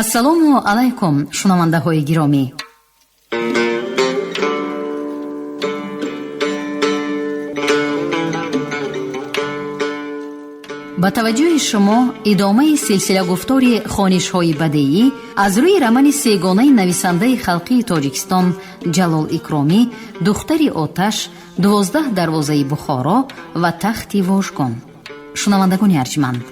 Ассалому алайкум, шунавандаҳои гиромӣ. Ба таваҷҷӯҳи шумо идомаи силсилагуфтори хонишҳои бадеӣ аз рӯи романи сегонаи нависандаи халқии Тоҷикистон Ҷалол Икромӣ «Духтари оташ», «12 дарвозаи Бухоро» ва «Тахти вожгон». Шунавандагони арҷманд,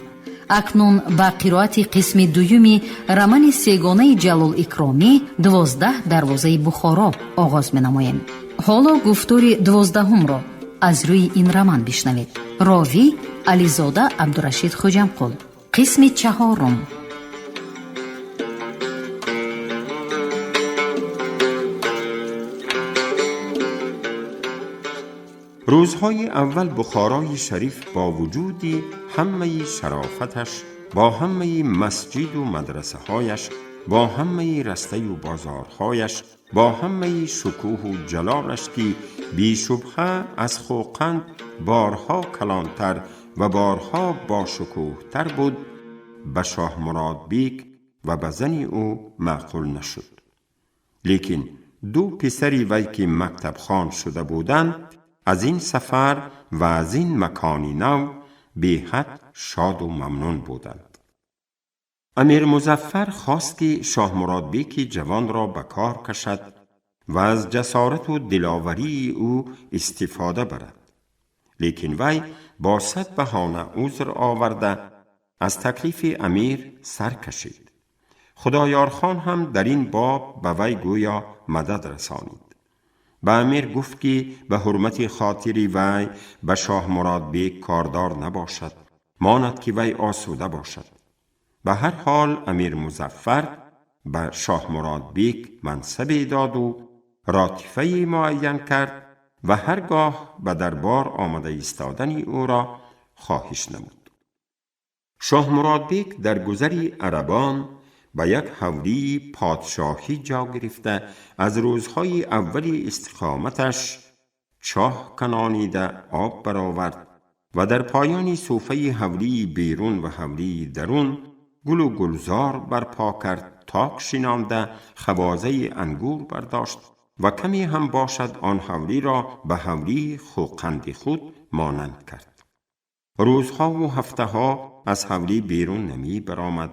акнун ба қироати қисми дуюми романи сегонаи Ҷалол Икромӣ «12 дарвозаи Бухоро» оғоз менамоем. Ҳоло гуфтори 12-ҳумро аз рӯи ин роман бишнавед. Ровӣ Ализода Абдурашид Хоҷамқул. Қисми чаҳорум. روزهای اول بخارای شریف با وجود همه شرافتش، با همه مسجد و مدرسه هایش، با همه رسته و بازارهایش، با همه شکوه و جلالش که بی شبهه از خوقند بارها کلانتر و بارها با شکوه تر بود، به شاه مراد بیک و به زن او معقول نشد. لیکن دو پسری وی که مکتب خوان شده بودند از این سفر و از این مکانی نو بیحد شاد و ممنون بودند. امیر مظفر خواست که شاه مراد بیک جوان را به کار کشد و از جسارت و دلاوری او استفاده برد. لیکن وی با 100 بهانه عذر آورده از تکلیف امیر سر کشید. خدایار خان هم در این باب به وی گویا مدد رسانید. به امیر گفت که به حرمت خاطری وی به شاه مراد بیک کاردار نباشد، ماند که وی آسوده باشد. به هر حال امیر مظفر به شاه مراد بیک منصبی داد و راتفه معین کرد و هرگاه به دربار آمده ایستادن او را خواهش نمود. شاه مراد بیک در گذر عربان به یک حولی پادشاهی جا گرفته از روزهای اول استقامتش چاه کنانیده آب برآورد و در پایان صوفه حولی بیرون و حولی درون گل و گلزار برپا کرد، تاک شینانده خوازه انگور برداشت و کمی هم باشد آن حولی را به حولی خوقند خود مانند کرد. روزها و هفته ها از حولی بیرون نمی برآمد.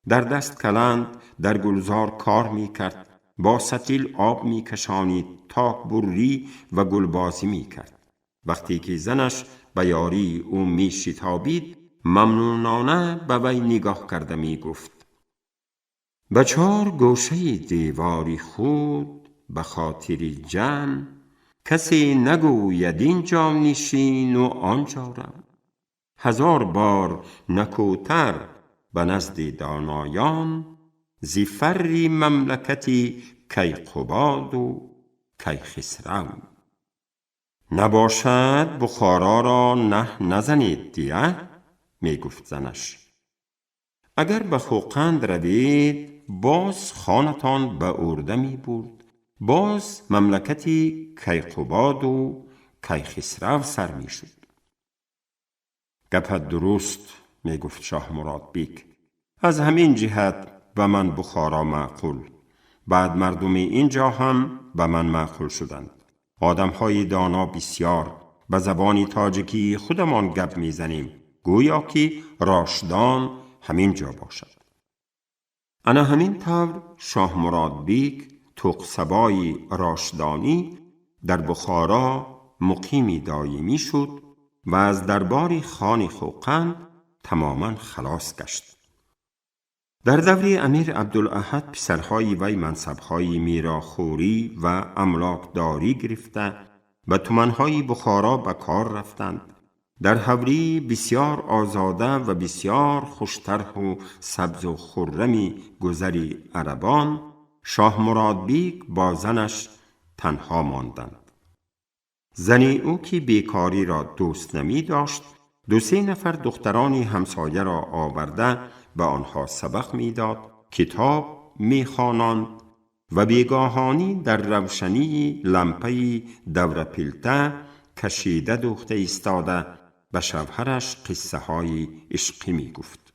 در دست کلند در گلزار کار می کرد، با ستیل آب می کشانید، تاک بری و گلبازی می کرد. وقتی که زنش به یاری او می شتابید ممنونانه به وی نگاه کرده می گفت: به 4 گوشه دیواری خود به خاطر جمع کسی نگوید اینجا نشین و آنجا رو. 1000 بار نکوتر به نزد دانایان ز فر مملکتی کیقباد و کیخسرو. نباشد بخارا را نه نزنید دیه، می گفت زنش. اگر به خوقند روید باز خانتان به ارده می برد، باز مملکتی کیقباد و کیخسرو سر می شد. گپت درست، می گفت شاه مراد بیک. از همین جهت به من بخارا معقول، بعد مردم اینجا هم به من معقول شدند. آدمهای دانا بسیار، به زبان تاجیکی خودمان گپ میزنیم، گویا که راشدان همین جا باشد. انا همین طور شاه مراد بیک توقسبای راشدانی در بخارا مقیمی دایمی شد و از دربار خان خوقند تماما خلاص گشت. در دور امیر عبدالاحد پسرهای وی منصبهای میراخوری و املاکداری گرفته و تومنهای بخارا به کار رفتند. در حولی بسیار آزاده و بسیار خوشطرح و سبز و خرمی گذری عربان، شاه مراد بیک با زنش تنها ماندند. زنی او که بیکاری را دوست نمی داشت، 2-3 نفر دخترانی همسایه را آورده به آنها سبق می داد، کتاب می خواناند و بیگاهانی در روشنی لمپه دوره پلته کشیده دوخته ایستاده به شوهرش قصه های عشقی می گفت.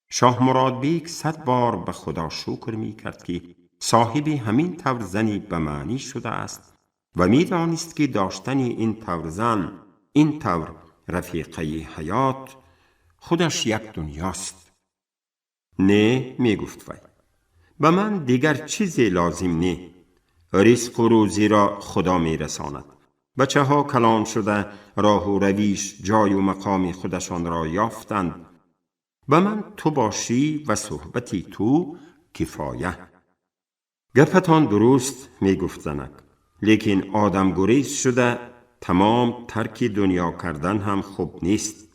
شاه مراد بیک 100 بار به خدا شکر می کرد که صاحب همین طور زنی به معنی شده است و می دانست که داشتن این طور زن، این طور رفیقه حیات، خودش یک دنیاست. نه، می گفت وی، به من دیگر چیزی لازم نه. رزق و روزی را خدا می رساند. بچه ها کلان شده، راه و رویش، جای و مقام خودشان را یافتند. به من تو باشی و صحبتی تو کفایه. گپتان درست، می گفت زنک، لیکن آدم گریز شده تمام ترک دنیا کردن هم خوب نیست.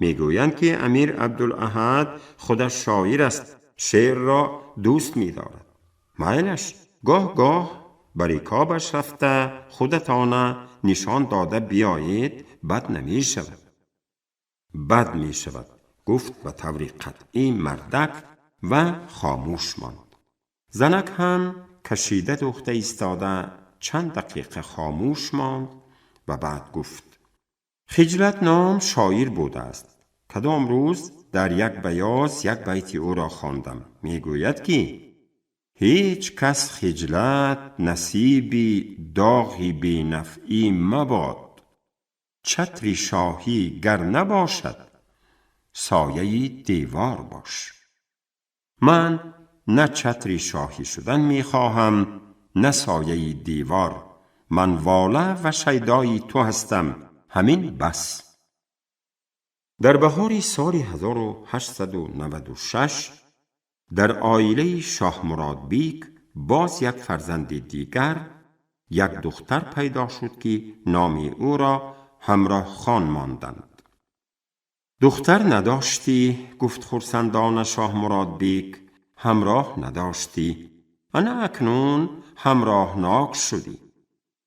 می گویند که امیر عبدالاحد خودش شاعر است، شعر را دوست می دارد. مایلش گاه گاه بر رکابش رفته خودتان نشان داده بیایید، بد نمی شود. بد می شود، گفت به طور قطعی مردک و خاموش ماند. زنک هم کشیده دوخته ایستاده چند دقیقه خاموش ماند و بعد گفت: خجلت نام شاعر بوده است. کدام روز در یک بیاض یک بیت او را خواندم. میگوید که هیچ کس خجلت نصیبی داغی بی نفعی مباد، چتر شاهی گر نباشد سایه دیوار باش. من نه چتر شاهی شدن میخواهم نه سایه دیوار. من واله و شیدای تو هستم، همین بس. در بهار سال 1896 در عائله شاه مراد بیک باز یک فرزند دیگر، یک دختر پیدا شد که نام او را همراه خان ماندند. دختر نداشتی، گفت خرسندان شاه مراد بیک، همراه نداشتی، انا اکنون همراه ناک شدی.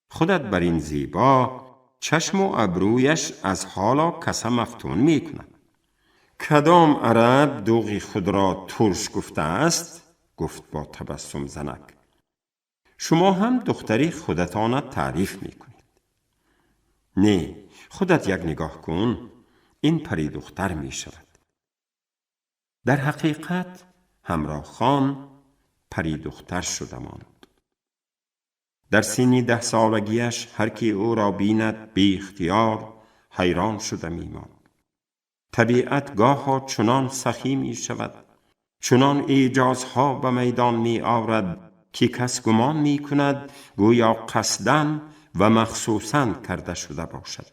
خودت بر این زیبا، چشم و ابرویش از حالا کسا مفتون می کند. کدام عرب دوغی خود را ترش گفته است؟ گفت با تبسم زنک. شما هم دختری خودتان تعریف می کنید. نه، خودت یک نگاه کن، این پری دختر می شود. در حقیقت همراه خان پری دختر شده ماند. در سن 10 سالگیش هر کی او را بیند بی اختیار حیران شده می ماند. طبیعت گاها چنان سخی می شود، چنان اعجازها به میدان می آورد که کس گمان می کند گویا قصداً و مخصوصاً کرده شده باشد.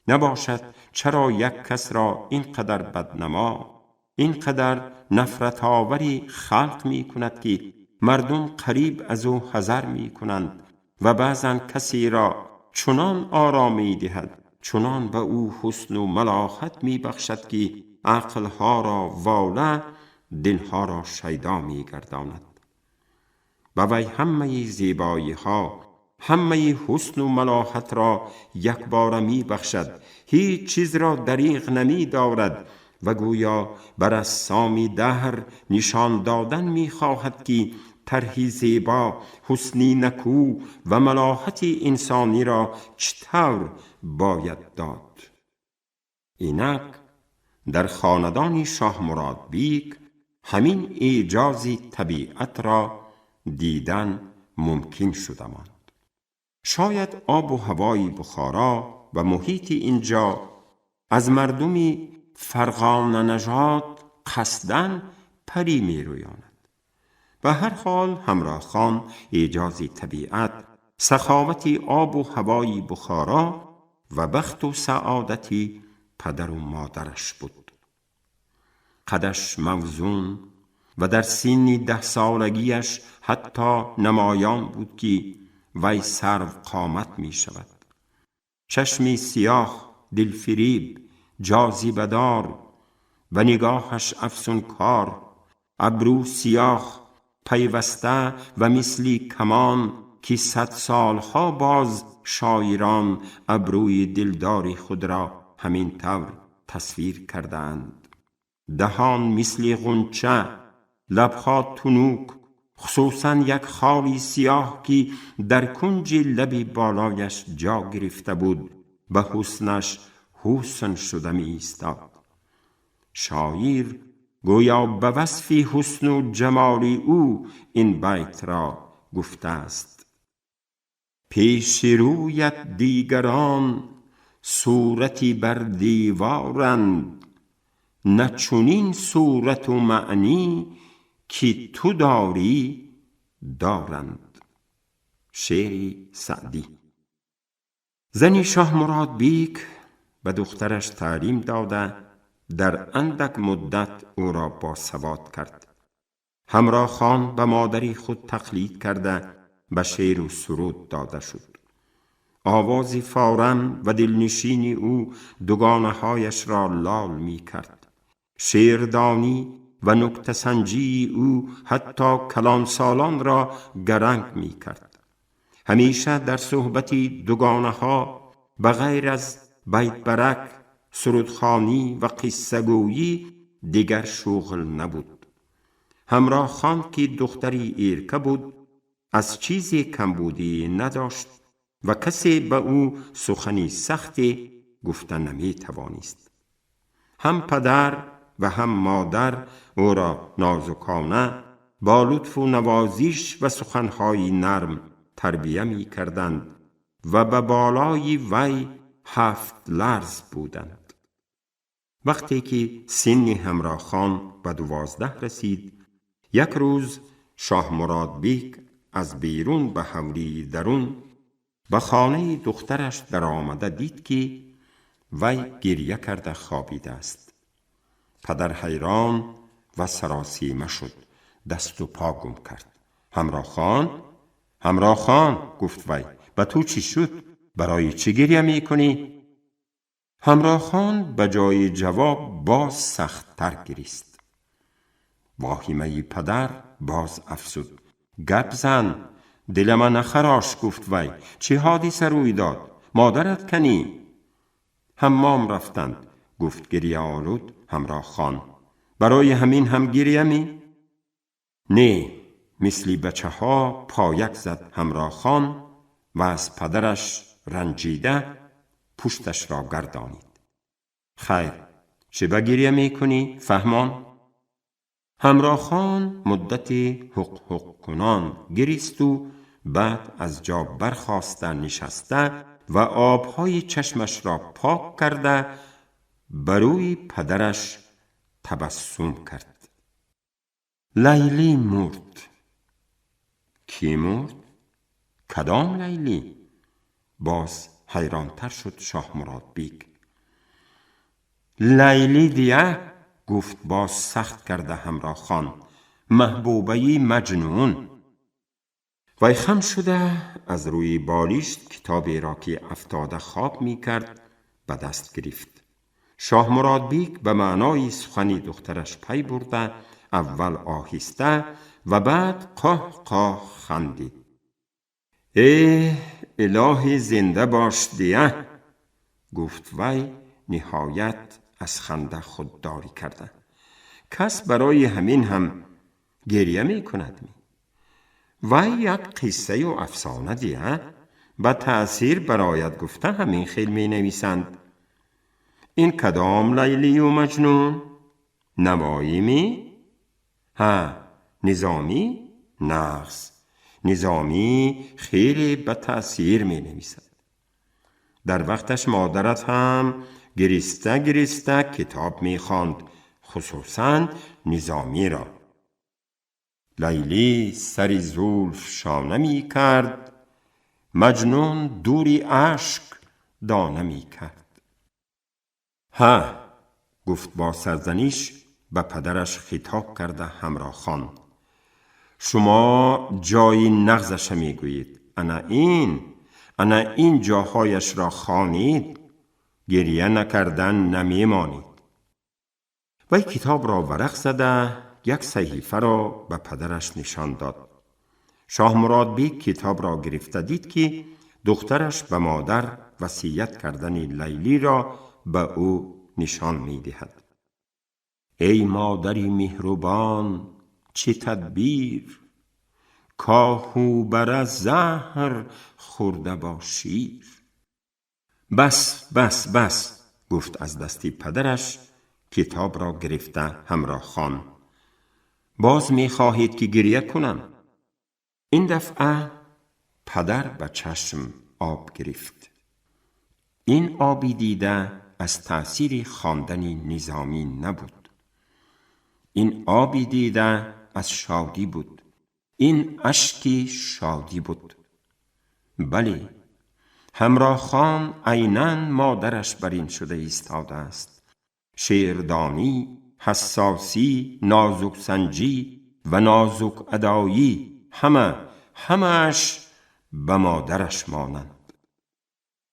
نباشد چرا یک کس را اینقدر بدنما، اینقدر نفرت آوری خلق می کند که مردم قریب از او حذر می کنند و بعضا کسی را چنان آرامی دهد، چنان به او حسن و ملاحت می بخشد که عقلها را واله، دلها را شیدا می گرداند. به وی همه زیبایی ها، همه حسن و ملاحت را یک بار می بخشد، هیچ چیز را دریغ نمی دارد و گویا بر رسامی دهر نشان دادن می خواهد که طرحی زیبا، حسنی نکو و ملاحت انسانی را چطور باید داد. اینک در خاندان شاه مراد بیک همین اعجاز طبیعت را دیدن ممکن شده ماند. شاید آب و هوای بخارا و محیط اینجا از مردم فرغانه نژاد قصداً پری می رویاند. به هر حال همراه خان اعجاز طبیعت، سخاوت آب و هوای بخارا و بخت و سعادت پدر و مادرش بود. قدش موزون و در سن 10 سالگیش حتی نمایان بود که وی سرو قامت می شود. چشمی سیاه، دلفریب، جاذبه‌دار و نگاهش افسونکار، ابرو سیاه پیوسته و مثلی کمان که 100 سالها باز شاعران ابروی دلداری خود را همین طور تصویر کردند. دهان مثل غنچه، لبها تنوک، خصوصا یک خالی سیاه که در کنج لب بالایش جا گرفته بود، به حسنش حسن شده می ایستاد. شاعر گویا به وصف حسن و جمال او این بیت را گفته است: پیش رویت دیگران صورتی بر دیوارند، نه چنین صورت و معنی که تو داری دارند. شعر سعدی. زنی شاه مراد بیک به دخترش تعلیم داده در اندک مدت او را باسواد کرد. همراه خان به مادری خود تقلید کرده به شعر و سرود داده شد. آواز فارم و دلنشین او دوگانه هایش را لال می کرد. شعردانی و نکته سنجی او حتی کلانسالان را گرنگ می کرد. همیشه در صحبت دوگانه ها به غیر از بیت برک، سرودخوانی و قصه گویی دیگر شغل نبود. همراه خان که دختری ایرکه بود از چیزی کمبودی نداشت و کسی به او سخنی سختی گفته نمی توانست. هم پدر و هم مادر او را نازکانه با لطف و نوازش و سخنهای نرم تربیه می کردند و به بالای وی هفت لرز بودند. وقتی که سن همراه خان به 12 رسید، یک روز شاه مراد بیک از بیرون به حولی درون به خانه دخترش در آمده دید که وی گریه کرده خوابیده است. پدر حیران و سراسیمه شد، دست و پا گم کرد. همراه خان، همراه خان، گفت وی، به تو چی شد؟ برای چی گریه می کنی؟ همراه خان به جای جواب باز سخت‌تر گریست. واهمه پدر باز افزود. گپ زن، دل من نخراش، گفت وی، چه حادثه روی داد؟ مادرت کنی؟ حمام رفتند، گفت گریه آلود همراه خان. برای همین هم گریه می؟ نه، مثل بچه ها پایک زد همراه خان و از پدرش رنجیده پشتش را گردانید. خیر، چه به گریه می کنی؟ فهمان؟ همراه خان مدتی حق حق کنان گریست و بعد از جا برخاسته نشسته و آبهای چشمش را پاک کرده بروی پدرش تبسم کرد. لیلی مرد. کی مرد؟ کدام لیلی؟ باز حیرانتر شد شاه مراد بیگ. لیلی دیه، گفت باز سخت کرده همراه خان، محبوبه مجنون. وی خم شده از روی بالشت کتابی را که افتاده خواب می کرد به دست گرفت. شاه مراد بیگ به معنای سخن دخترش پی برده اول آهسته و بعد قاه قاه خندید. ای الهی زنده باش دیه، گفت وی نهایت از خنده خودداری کرده. کس برای همین هم گریه می کند می. وی یک قصه و افسانه دیه به تأثیر برایت گفته همین خیل می نویسند. این کدام لیلی و مجنون؟ نوایی می؟ ها، نظامی؟ نقص. نظامی خیلی به تأثیر می نویسد. در وقتش مادرت هم گریسته گریسته کتاب می خواند، خصوصا نظامی را. لیلی سر زلف شانه می کرد، مجنون دوری اشک دانه می کرد. ها، گفت با سرزنش به پدرش خطاب کرده همراه خان، شما جای نغزش می گویید. انا این جاهایش را خوانید، گریه نکردن نمی مانید. وی کتاب را ورق زده یک صحیفه را به پدرش نشان داد. شاه مراد بیگ کتاب را گرفته دید که دخترش به مادر وصیت کردن لیلی را به او نشان می دهد. ای مادری مهربان، چه تدبیر، کاهو بر زهر خورده با شیر. بس بس بس، گفت از دستی پدرش کتاب را گرفته همراه خان: باز می خواهید که گریه کنم؟ این دفعه پدر به چشم آب گرفت. این آبی دیده از تأثیر خواندن نظامی نبود. این آبی دیده از شادی بود. این اشک شادی بود. بله، همراه خان عیناً مادرش بر این شده ایستاده است. شعردانی، حساسی، نازک سنجی و نازک ادایی همش به مادرش مانند.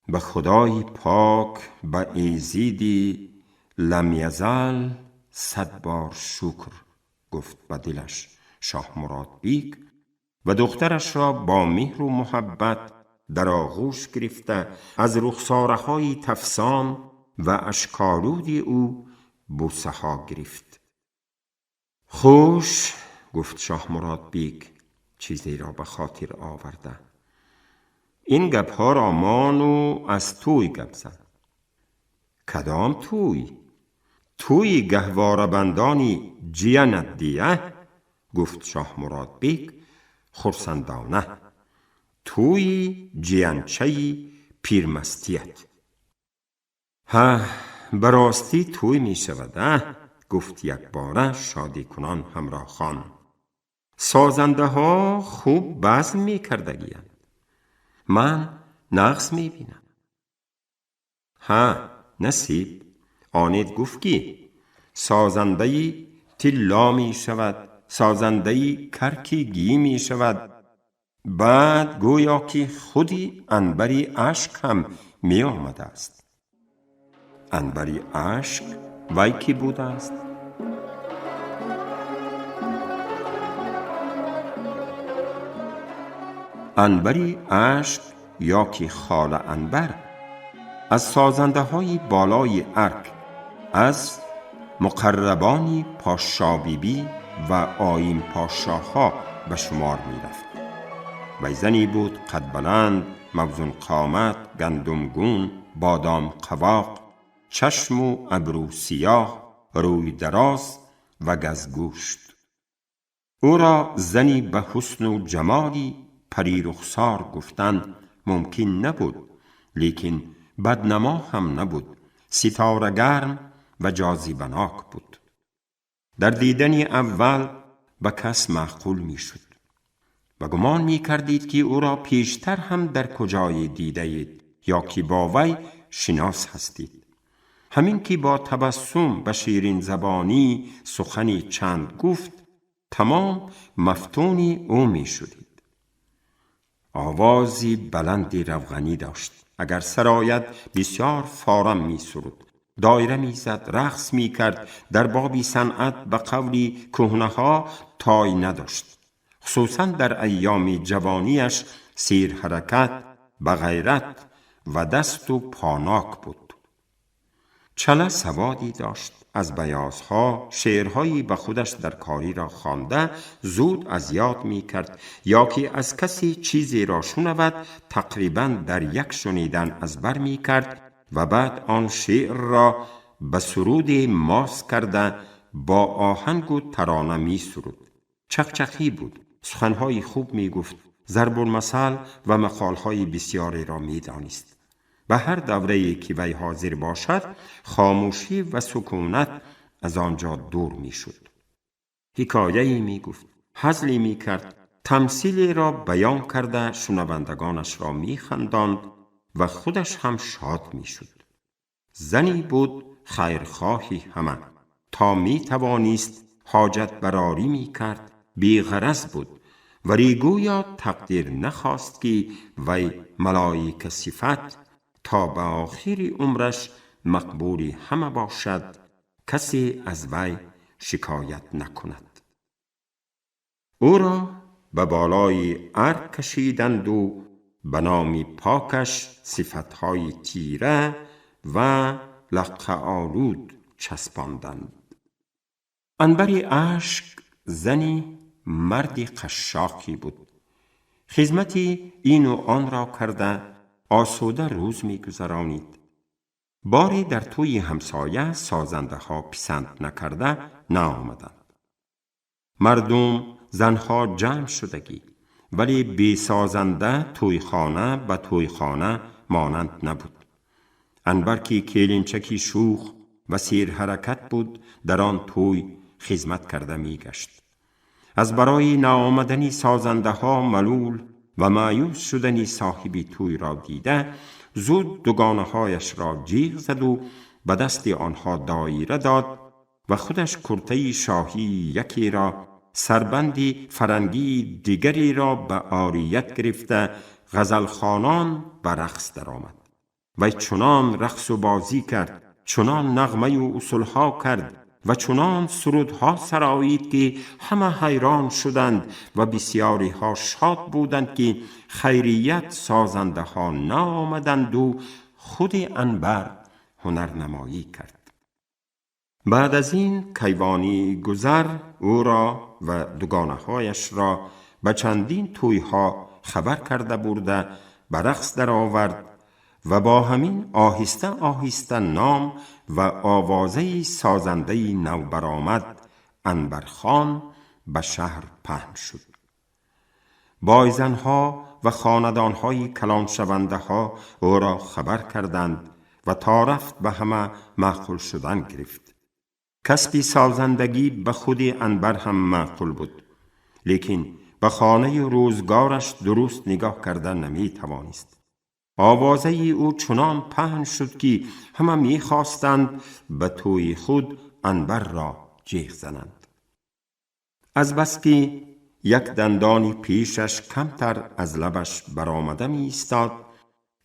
به خدای پاک، به ایزیدی لم یزل 100 بار شکر گفت به دلش شاه مراد بیک و دخترش را با مهر و محبت در آغوش گرفته از رخساره های تفسان و اشکالود او بوسه ها گرفت. خوش، گفت شاه مراد بیک چیزی را به خاطر آورده، این گپ ها را مانو از توی گپ زن. کدام توی؟ توی گهواره بندانی جیانت دیه؟ گفت شاه مراد بیک خرسندانه. توی جیانچه پیرمستیت. ها، براستی توی می شود؟ گفت یک باره شادی کنان همراه خان. سازنده ها خوب بزم می کردگیند. من نقص می بینم. ها، نصیب. آنید گفت که سازنده طلا می شود، سازنده کرکیگی می شود. بعد گویا که خودی عنبری اشک هم می آمده است. عنبری اشک وی کی بوده است؟ عنبری اشک یا که خاله عنبر از سازنده های بالای ارک، از مقربانی پاشابیبی و آیین پاشاها به شمار می رفت. وی زنی بود قد بلند، موزون قامت، گندمگون، بادام قواق، چشم و ابرو سیاه، روی دراز و گزگوشت. او را زنی به حسن و جمالی پری رخسار گفتن ممکن نبود، لیکن بدنما هم نبود، ستاره گرم و جاذبناک بود. در دیدن اول به کس معقول می شد و گمان می کردید که او را پیشتر هم در کجای دیده اید یا که با وی شناس هستید. همین که با تبسم به شیرین زبانی سخنی چند گفت، تمام مفتون او می شدید. آوازی بلندی روغنی داشت. اگر سرایت بسیار فارم می سرود، دایره می زد، رقص می کرد. در بابی صنعت به قولی کهنه ها تای نداشت. خصوصا در ایام جوانیش سیر حرکت، بغیرت و دست و پاناک بود. چله سوادی داشت. از بیازها شعرهایی به خودش در کاری را خوانده زود از یاد می کرد یا که از کسی چیزی را شنود تقریبا در یک شنیدن از بر می کرد و بعد آن شعر را به سرود ماس کرده با آهنگ و ترانه می سرود. چخچخی بود، سخنهای خوب می گفت، ضرب المثل و مقالهای بسیاری را می دانست. به هر دوره‌ای که وی حاضر باشد خاموشی و سکونت از آنجا دور می شد. حکایه‌ای می گفت، هزلی می کرد، تمثیلی را بیان کرده شنوندگانش را می خنداند و خودش هم شاد می شد. زنی بود خیرخواهی همه، تا می توانست حاجت براری می کرد، بی غرض بود، ولی گویا تقدیر نخواست که وی ملائکه صفت تا به آخر عمرش مقبول همه باشد، کسی از وی شکایت نکند. او را به بالای ارک کشیدند و به نام پاکش صفتهای تیره و لقه آلود چسباندند. عنبر اشک زنی مردی قشاقی بود. خدمت این و آن را کرده آسوده روز می گذرانید. باری در توی همسایه سازنده ها پسند نکرده نآمدند. مردم زنها جمع شدگی، ولی بی سازنده توی خانه به توی خانه مانند نبود. انبر که کلینچکی شوخ و سیر حرکت بود در آن توی خدمت کرده می گشت. از برای نآمدنی سازنده ها ملول و مایوس شدنی صاحبی توی را دیده زود دوگانه هایش را جیغ زد و به دست آنها دایره داد و خودش کرته شاهی یکی را، سربندی فرنگی دیگری را به عاریت گرفته غزلخوانان به رقص درآمد. و چنان رقص و بازی کرد، چنان نغمه و اصولها کرد و چنان سرودها سرایید که همه حیران شدند و بسیاری ها شاد بودند که خیریت سازنده ها نآمدند و خود انبر هنرنمایی کرد. بعد از این کیوانی گذر او را و دوگانه هایش را به چندین تویها خبر کرده برده به رقص در آورد و با همین آهسته آهسته نام و آوازه سازنده نوبرآمد انبرخان به شهر پهن شد. بایزنها و خاندانهای کلان شونده ها او را خبر کردند و تا رفت به همه معقول شدن گرفت. کسب سازندگی به خود انبر هم معقول بود، لیکن به خانه روزگارش درست نگاه کرده نمی توانست. آوازه او چنان پهن شد که همه می خواستند به توی خود انبر را جیغ زنند. از بس که یک دندانی پیشش کمتر از لبش برآمده می ایستاد،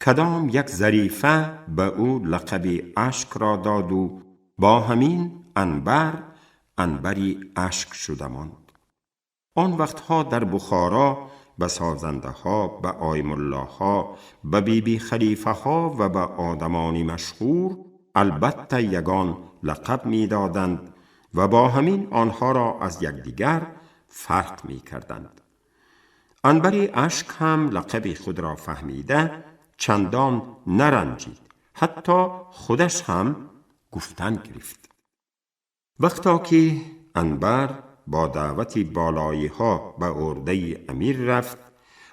کدام یک ظریفه به او لقب اشک را داد و با همین انبر انبری اشک شده ماند. آن وقتها در بخارا به سازنده ها، به آیم الله ها، به بی بی خلیفه ها و به آدمانی مشهور البته یگان لقب می دادند و با همین آنها را از یکدیگر فرق می کردند. انبری اشک هم لقب خود را فهمیده چندان نرنجید، حتی خودش هم گفتن گرفت. وقتا که انبر با دعوت بالایی ها به ارده امیر رفت،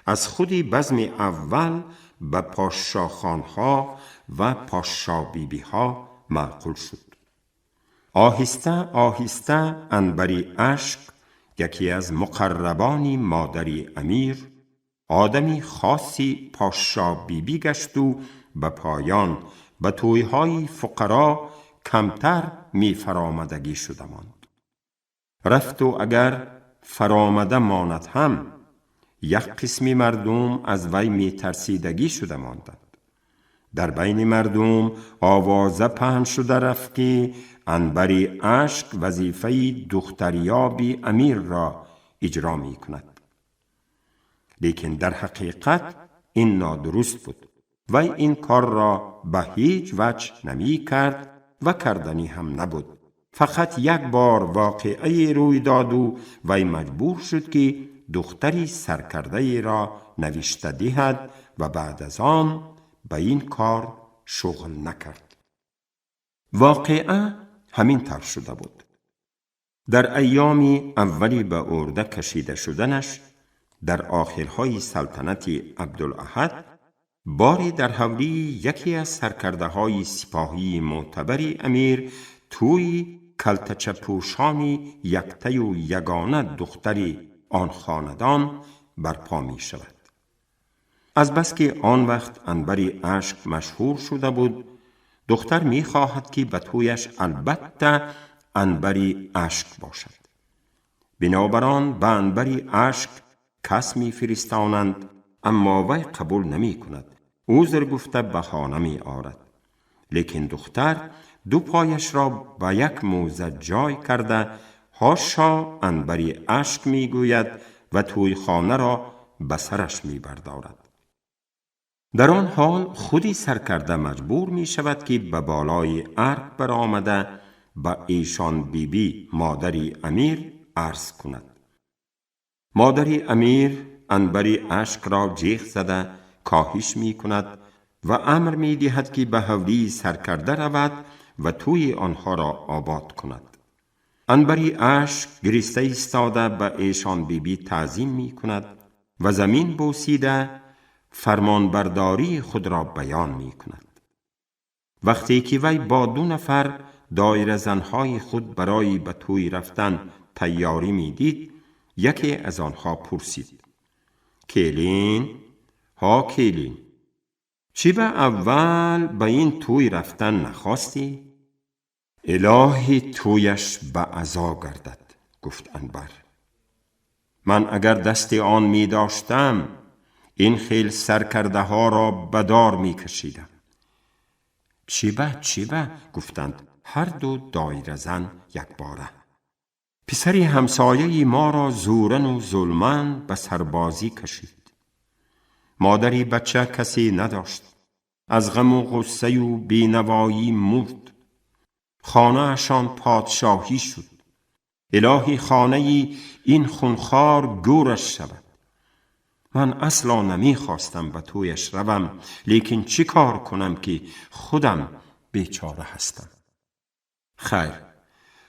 از خودی بزم اول به پاشاخان ها و پاشابیبی ها معقول شد. آهسته آهسته انبری اشک، یکی از مقربان مادری امیر، آدمی خاصی پاشابیبی گشت و به پایان به تویهای فقرا کمتر می فرامدگی شده ماند. رفت و اگر فرامده ماند هم یک قسمی مردم از وی می ترسیدگی شده ماندند. در بین مردم آوازه پهن شده رفت که انبری اشک وظیفه دختریابی امیر را اجرا می کند. لیکن در حقیقت این نادرست بود. وی این کار را به هیچ وجه نمی کرد و کردنی هم نبود. فقط یک بار واقعه روی داد و وی مجبور شد که دختری سرکرده را نوشته دهد و بعد از آن به این کار شغل نکرد. واقعه همین طور شده بود. در ایام اولی به ارده کشیده شدنش در آخرهای سلطنت عبدالاحد، باری در حولی یکی از سرکرده های سپاهی معتبر امیر توی کلتچه پوشانی یکته و یگانه دختری آن خاندان برپا می شود. از بس که آن وقت انبری اشک مشهور شده بود، دختر می خواهد که به تویش البته انبری اشک باشد. بنابران به انبری اشک کس می فرستانند، اما وی قبول نمی کند. عذر گفته بهانه می آرد. لیکن دختر دو پایش را به یک موزه جای کرده هاشا انبری اشک می گوید و توی خانه را به سرش می بردارد. در آن حال خودی سرکرده مجبور می شود که به بالای ارگ برآمده به ایشان بیبی بی مادری امیر عرض کند. مادری امیر انبری اشک را جیغ زده کاهش می کند و امر می دهد که به حولی سرکرده رود و توی آنها را آباد کند. عنبری اشک گریسته ایستاده به ایشان بیبی تعظیم می کند و زمین بوسیده فرمانبرداری خود را بیان می کند. وقتی که وی با 2 نفر دایره زنهای خود برای به توی رفتن تیاری می دید، یکی از آنها پرسید: کلین، ها کلین، چی به اول به این توی رفتن نخواستی؟ الهی تویش به عزا گردد، گفت عنبر. من اگر دست آن می داشتم این خیل سرکرده ها را بدار می کشیدم. چی به چی به؟ گفتند هر دو دایره زن یک باره. پسری همسایه ما را زورن و ظلمن به سربازی کشید. مادری بچه کسی نداشت. از غم و غصه و بینوایی مرد. خانه اشان پادشاهی شد. الهی خانه این خونخوار گورش شود. من اصلا نمی خواستم به تویش روم، لیکن چی کار کنم که خودم بیچاره هستم. خیر،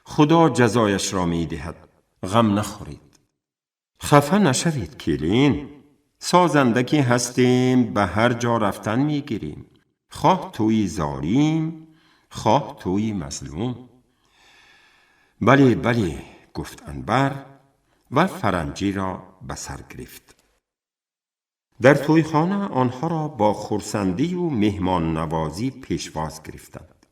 خدا جزایش را می دهد، غم نخورید. خفه نشوید کلین، سازندگی هستیم، به هر جا رفتن می گیریم، خواه توی زاریم خواه توی مظلوم. بله بله، گفت عنبر و فرنجی را به سر گرفت. در توی خانه آنها را با خرسندی و مهمان نوازی پیشواز گرفتند.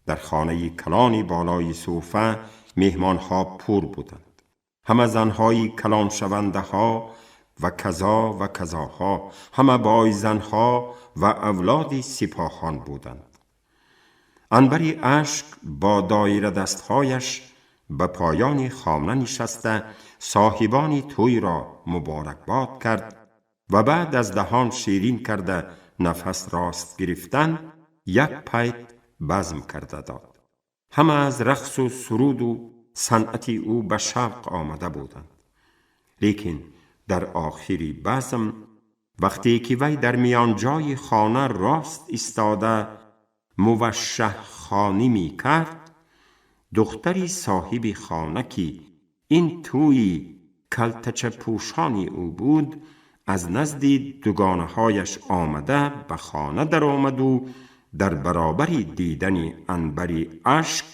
در خانه کلانی بالای صوفه مهمانها پر بودند. همه زنهای کلان شونده ها و کذا و کذاها، همه بای زنها و اولاد سپاهان بودند. عنبری اشک با دایره دستهایش به پایان خانه نشسته صاحبان توی را مبارکباد کرد و بعد از دهان شیرین کرده نفس راست گرفتن یک پیت بزم کرده داد. همه از رقص و سرود و صنعت او به شوق آمده بودند. لیکن در آخری بزم وقتی که وی در میان جای خانه راست ایستاده موشح خوانی می کرد، دختری صاحب خانه که این توی کلتچه پوشانی او بود از نزد دوگانه هایش آمده به خانه در آمد و در برابر دیدن عنبری اشک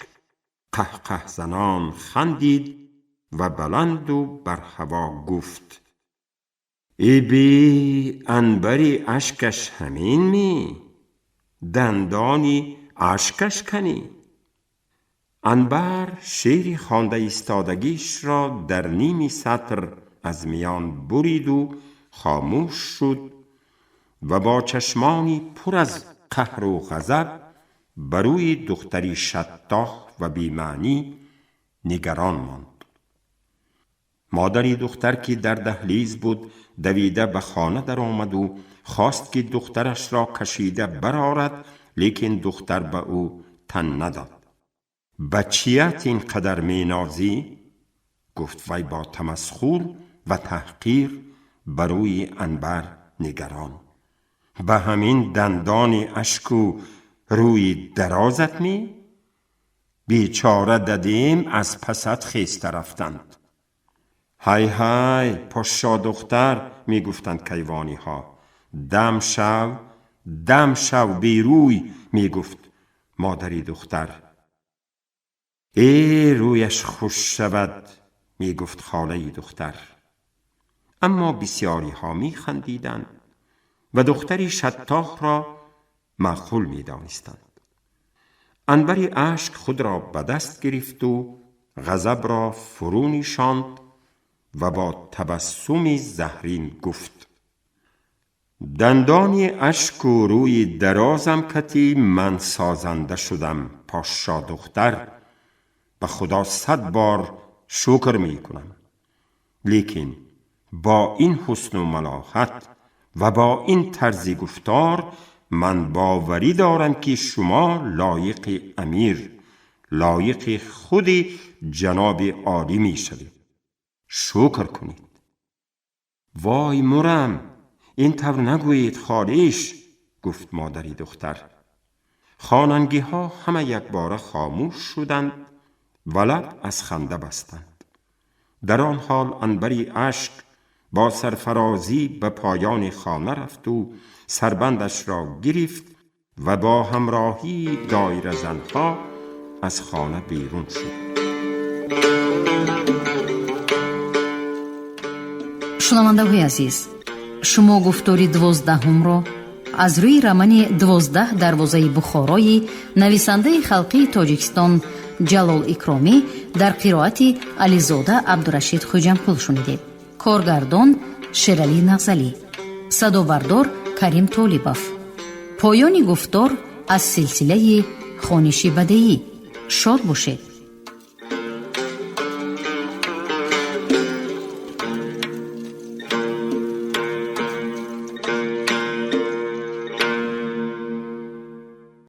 قهقه زنان خندید و بلند و بر هوا گفت: ای بی عنبری اشکش همین می، دندانی اشکش کنی. عنبر شعر خوانده ایستادگیش را در نیمی سطر از میان برید و خاموش شد و با چشمانی پر از قهر و غضب بر روی دختری شطاح و بی‌معنی نگران ماند. مادری دختر که در دهلیز بود دویده به خانه در آمد و خواست که دخترش را کشیده برآرد، لیکن دختر به او تن نداد. بچیت این قدر می نازی؟ گفت وی با تمسخر و تحقیر بر روی عنبر نگران. به همین دندان اشک و روی درازت می؟ بیچاره ددیم از پست خیسته رفتند. های های پاشا دختر، می گفتند کیوانی ها. دم شو دم شو بیروی، می گفت مادری دختر. ای رویش خوش شود، می گفت خاله دختر. اما بسیاری ها می خندیدند و دختری شطاح را معقول می دانستند. عنبری اشک خود را به دست گرفت و غضب را فرو نشاند و با تبسمی زهرین گفت: دندانی اشک و روی درازم کتی من سازنده شدم پاشا دختر، به خدا 100 بار شکر می کنم، لیکن با این حسن و ملاحت و با این طرز گفتار من باوری دارم که شما لایق امیر، لایق خود جناب عالی می شوید. شکر کنید. وای مرم، این طور نگویید خالیش، گفت مادری دختر. خواننگی ها همه یک باره خاموش شدند و لب از خنده بستند. در آن حال عنبری اشک با سرفرازی به پایان خانه رفت و سربندش را گرفت و با همراهی دایره زنها از خانه بیرون شد. Шунавандаҳои азиз, шумо гуфтори 12-умро аз рӯи романи 12 дарвозаи Бухорои нависандаи халқии Тоҷикистон Ҷалол Икромӣ дар қироати Ализода Абдурашид Хуҷамқул шунидед. Коргардон Шералӣ Нағзалӣ, садобардор Карим Толибов. Поёни гуфтор аз силсилаи хониши бадеӣ. Шод бошед.